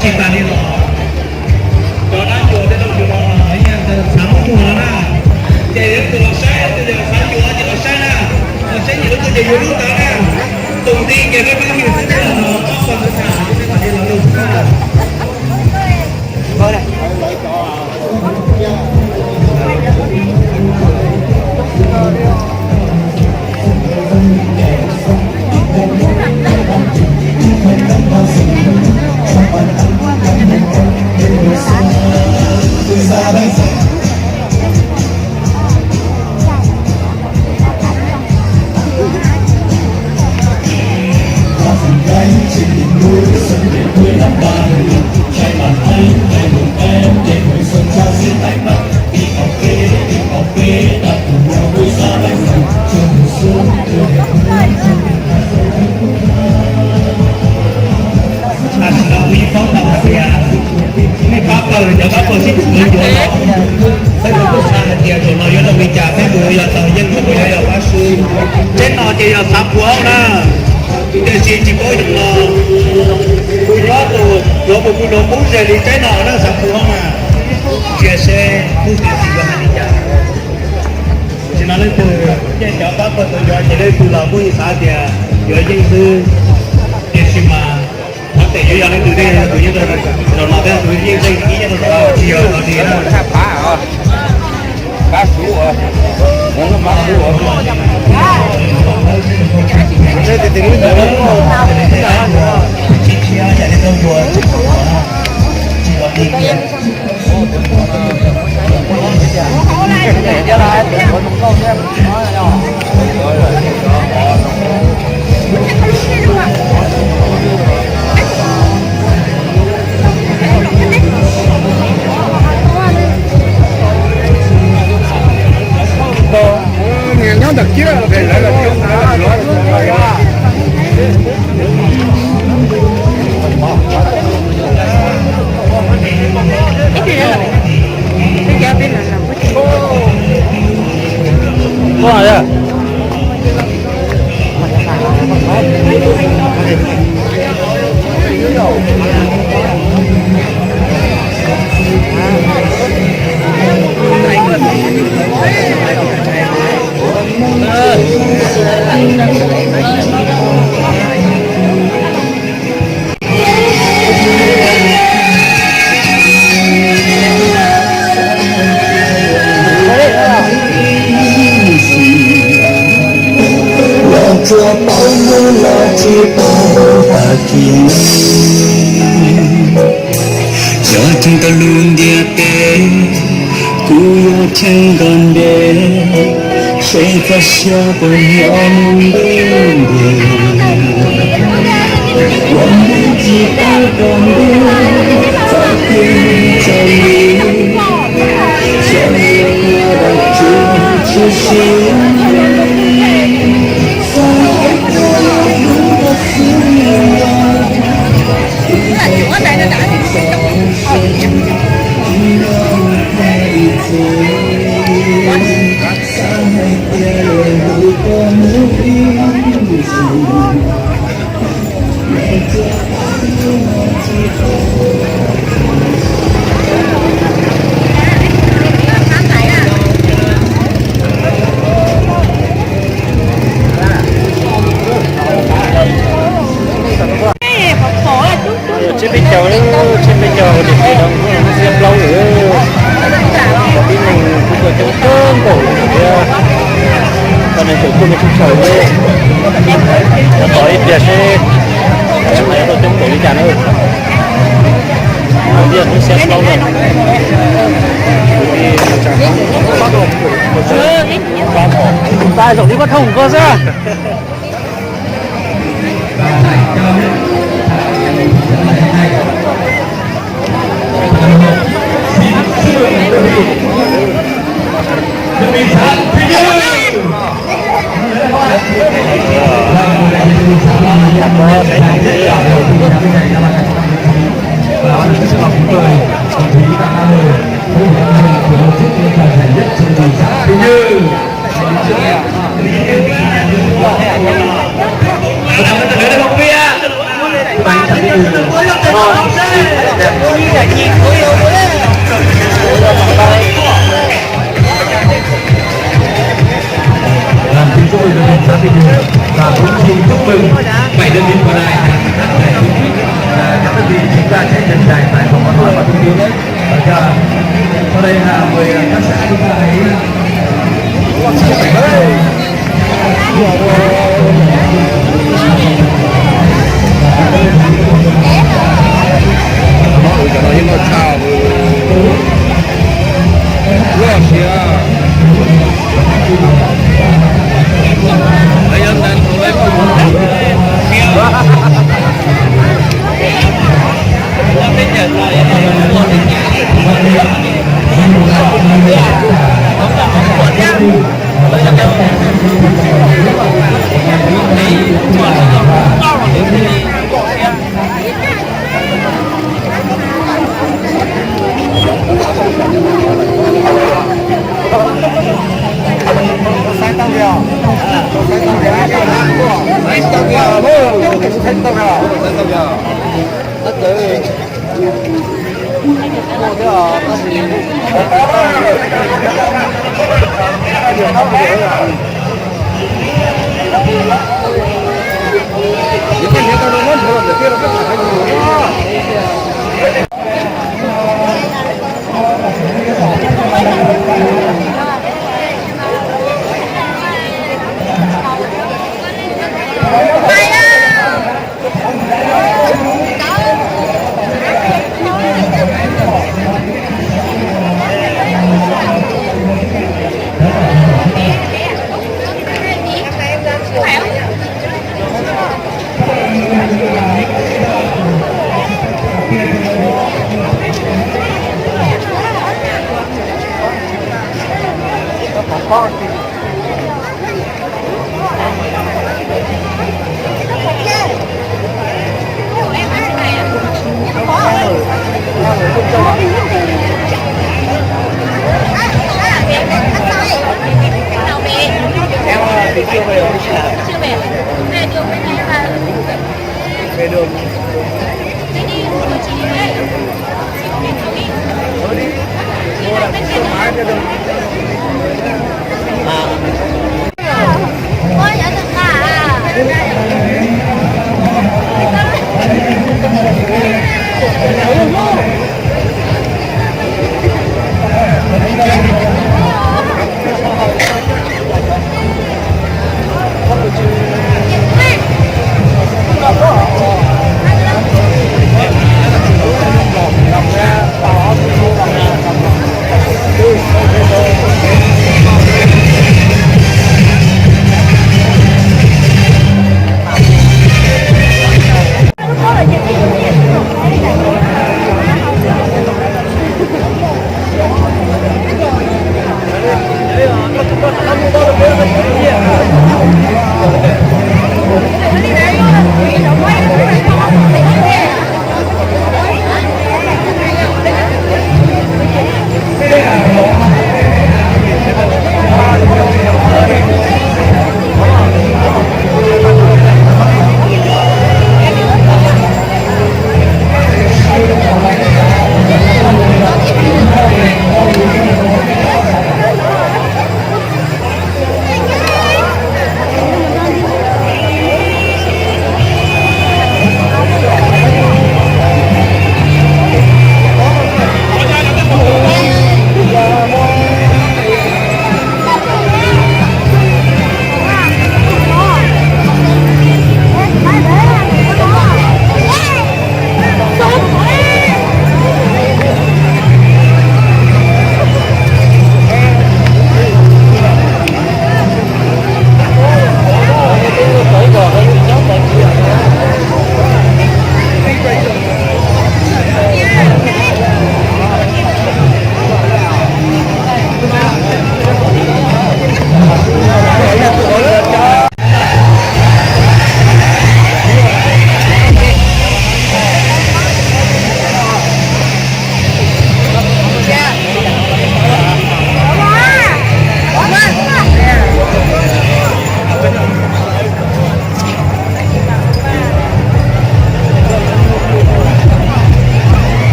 Tsis tas li los cov dab ncua tej rooj cua no yeej xav muab muag no na. Ces yog tus los saib, tus yog xav yuav ces los saib na, los saib nyiam lub twg ces yuav lub ntawd na. Tus nti ces peb pab hwm xwb tej los no ob pawg ntawd tham, tej los los lus xwb na. Tam sim no kuv yeej paub tau hais tias nej pab pawg, cov pab pawg sib tw yuav los, peb kuj xav hais tias zaum no yuav zoo li cas, peb mus yog tau yeej los puas yog yog pab su. Tsheb no ces yog xav puv hoob na, tiam sis tsis paub yog no, kuv hlob tus hluas mus kuv hluas qub ze li tsheb no na, xav puv hoob na, ntsia seb hnub twg tsis yuav hais li cas. Tam sim no leej twg yeej cov pab pawg tau yuav ces leej twg los kuj yeej xav tias yuav yeej xwb, tiam sis mas thov txim yuav yog leej twg tej tus yeej rau zaum no thiab tus yeej zeej ib nyob rau zaum no tsis yog los li na. Nyob ntawm kiab lawv los Los tsuas paub muaj los tsis paub tag kis. Yog cheem tau lub ntiaj teb, kuv yuav cheem kom ntev, seb txoj sia puas nyob ntev ntev. Ua ntej tsis tau kom ntev, txoj kev tsaus nti, txoj kev ua dag tsuj tshwm sim. Tsib peb caug, tsib peb caug hauv tiam tes no kuj xiab plaub lawm. Tib neeg kuj tuaj coob kawg nkaus thiab, tau neeg tseem tuaj me tshaj chaw li. Tos ib pliag seb tseem yuav tuaj coob npaum li cas na. Hnub no xiab plaub lawm. Tais zaum li pab thooj ko xwb. Tôi là một xã Tây Nguyên và cũng xin chúc mừng bảy đơn vị còn lại đã giành giải nhất. Và các đơn vị chúng ta sẽ nhận giải tại vòng bán kết và chung kết. Và giờ sau đây là mời các xã chúng ta hãy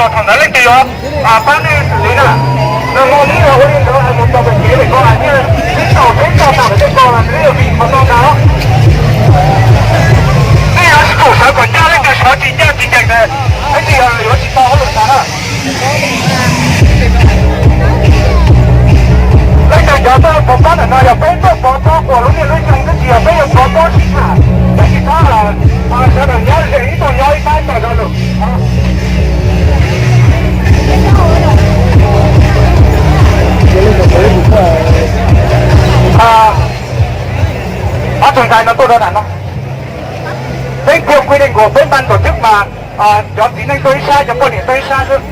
Thaum ntawd leej twg yuav pab nej xws li na, nws muaj ib yam ua li ntawd mus tau pem kev li ko, nej tau peb tau tau tej ko los nej yuav vim qhov no ntag. Nej yuav tsum sawv kom ncaj, leej twg sawv tsis ncaj tsis ncees ntawd, peb tsis yog yuav tsis tau hauj lwm ntag na. Peb cov cov tuaj pov pob ntawm no yog peb tuaj pov pob kuas lub niaj lub xyoo twb tsis yog peb yuav pov pob sib tham, peb tsis txhob sawv daws nyob ze ib tug nyob ib pab ib tog zov lus. Ob tug ntxhais no tuaj rau nram no, peb theo quy định của peb ban tổ chức mas cov txiv neej tuaj ib sab, cov poj niam tuaj ib sab xwb.